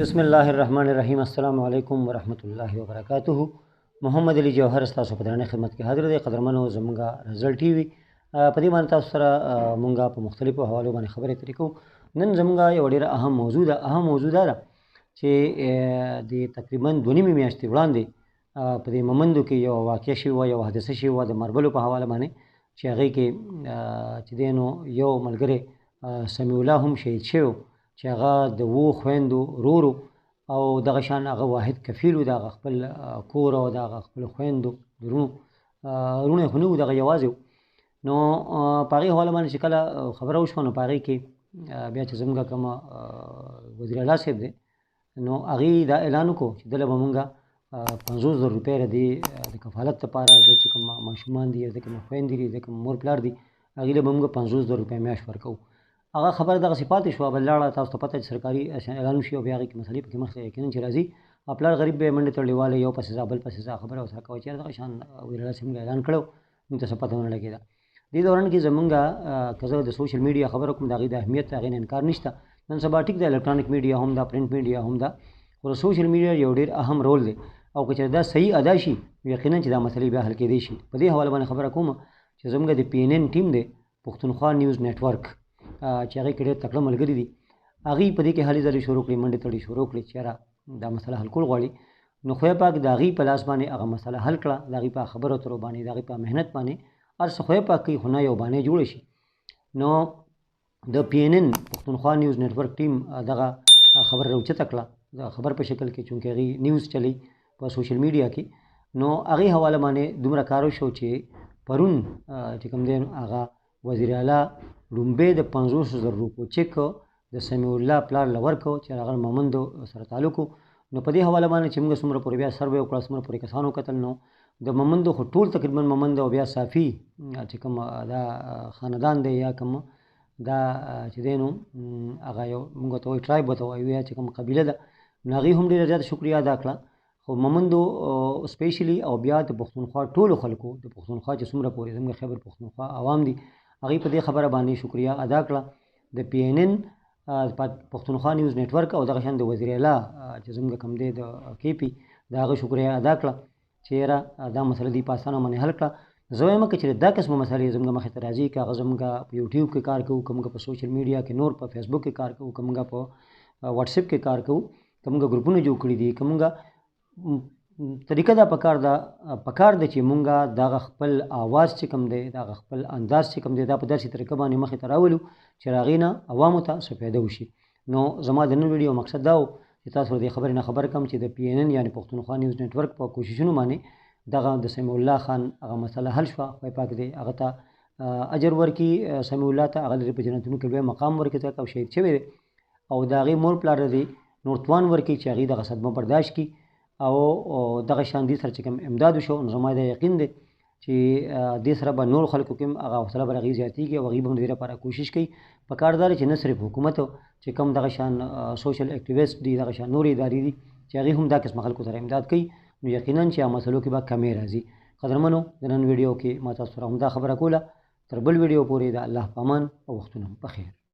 بسم الله الرحمن الرحیم. السلام علیکم ورحمت الله وبرکاته. محمد علي جوهر ستاسو په درنه خدمت کې حاضر دی. قدرمنو، زمونږ رزلټ ټي وي په دې باندې تاسو سره مونږه په مختلفو حوالو باندې خبرې اترې کوو. نن زمونږ یو ډېره اهم موضوع ده. اهم موضوع دا ده چې د تقریبا 2.5 میاشتې وړاندې په دې ممندو کې یو واقعه شوې وه، یو حادثه شوې وه د مربلو په حواله باندې، چې هغې کې چې دی نو یو ملګری سمیع الله هم شهید شوی، چې هغه د وو خویندو ورور او دغه شان هغه واحد کفیل و، د هغه خپل کور او د هغه خپلو خویندو د وروڼو، وروڼه یې خو نه وو، دغه یوازې و. نو په هغې حواله باندې چې کله خبره وشوه، نو په هغې کې بیا چې زموږ کوم وزیر اعلی صاحب دی، نو هغې دا اعلان وکړو چې دله به مونږ 50,000 روپۍ د دې د کفالت لپاره، د چې کوم ماشومان دي، د کوم خویندې دي، د کوم مور پلار دي، هغې له به مونږ 50,000 روپۍ میاشت ورکوو. هغه خبره دغسې پاتې شوه، بل لاړه. تاسو ته پته چې سرکاري اعلان وشي او بیا هغې کې مسلې پکې مخې یقیناً چې راځي. پلار غریب به یې منډې تړلې، یو پسې ځه بل پسې ځه، خبره ورسره کوه چې یاره دغه شان وزیر اعلی صاحب موږ اعلان کړی، موږ ته څه پته ونه لګېده. دې دوران کې زمونږ که زه د سوشل میډیا خبره کوم، د هغې د اهمیت هغې نه انکار نشته. نن سبا ټیک د الکترونیک میډیا هم ده، پرنټ میډیا هم ده، خو د سوشل میډیا یو ډېر اهم رول دی او که چېرې دا صحیح ادا شي، یقینا چې دا مسلې بیا حل کېدی شي. په دې حواله باندې خبره کوم چې زمونږ د پي این این ټیم دی، پښتونخوا نیوز نیټورک، چې هغې کې ډېر تکړه ملګري دي، هغوی په دې کې هلې ځلې شروع کړې، منډې تړې شروع کړې چې یاره دا مسله حل کول غواړي. نو خدای پاک د هغوی په لاس باندې هغه مسله حل کړه، د هغوی په خبرو اترو باندې، د هغوی په محنت باندې، هر څه خدای پاک کوي، خو نه یو باندې جوړ شي. نو د پي این این پښتونخوا نیوز نیټورک ټیم دغه خبره راوچته کړه د خبر په شکل کې، چونکې هغوی نیوز چلی په سوشل میډیا کې. نو هغې حواله باندې دومره کار وشو چې پرون چې کوم دی هغه وزیر اعلی ړومبی د 50,000 روپو چک د سمیع الله پلار له ورکړو چې هغه ممندو سره تعلق و. نو په دې حواله باندې چې موږ څومره پورې بیا سروې وکړه، څومره پورې کسانو کتل، نو د ممندو خو ټول تقریبا ممند او بیا صافي چې کوم دا خاندان دی یا کوم دا چې دی نو هغه یو موږ ته وایي ټرایب ورته وایو یا چې کوم قبیله ده، نو هغوی هم ډېره زیاته شکریه ادا کړه. خو ممندو سپیشلی او بیا د پښتونخوا ټولو خلکو، د پښتونخوا چې څومره پورې زموږ خیبر پښتونخوا عوام دي، هغوی په دې خبره باندې شکریه ادا کړه. د پي این این پښتونخوا نیوز نیټورک او دغه شان د وزیر اعلی چې زموږ کوم دی د کی پي، د هغه شکریه ادا کړه چې یاره دا مسله دوی په اسانه باندې حل کړه. زه وایم که چېرې دا قسمه مسلې زموږ مخې ته راځي، که هغه زموږ په یوټیوب کې کار کوو، که موږ په سوشل میډیا کې نور په فیسبوک کې کار کوو، که موږ په واټساپ کې کار کوو، که موږ ګروپونه جوړ کړي دي، که موږ طریقه دا پکار ده، پکار ده چې مونږ دغه خپل آواز چې کوم دی، دغه خپل انداز چې کوم دی، دا په داسې طریقه باندې مخې ته راولو چې د هغې نه عوامو ته څه فایده وشي. نو زما د نن ویډیو مقصد دا و چې تاسو د دې خبرې نه خبر کړم چې د پي این این یعنې پښتونخوا نیوز نیټورک په کوششونو باندې دغه د سمیع الله خان هغه مسله حل شوه. خدای پاک دې هغه ته اجر ورکړي، سمیع الله ته هغه لرې په جنتونو کې لوی مقام ورکړي، ځکه او شهید شوی دی، او د هغې مور پلار دې نور توان ورکړي چې هغوی دغه صدمه برداشت کړي او دغه شان دې سره چې کوم امداد وشو. نو زما دا یقین دی چې دې سره به نور خلکو کې هم هغه حوصله به هغوی زیاتېږي او هغوی به هم د دې لپاره کوشش کوي. په کار دا دی چې نه صرف حکومت چې کوم دغه شان سوشل اکټیویسټ دي، دغه شان نورې ادارې دي چې هغوی هم دا قسمه خلکو سره امداد کوي، نو یقینا چې هغه مسلو کې به کمی راځي. قدرمنو، د نن ویډیو کې ما تاسو سره همدا خبره کوله. تر بل ویډیو پورې د الله په امان او وختونه په خیر.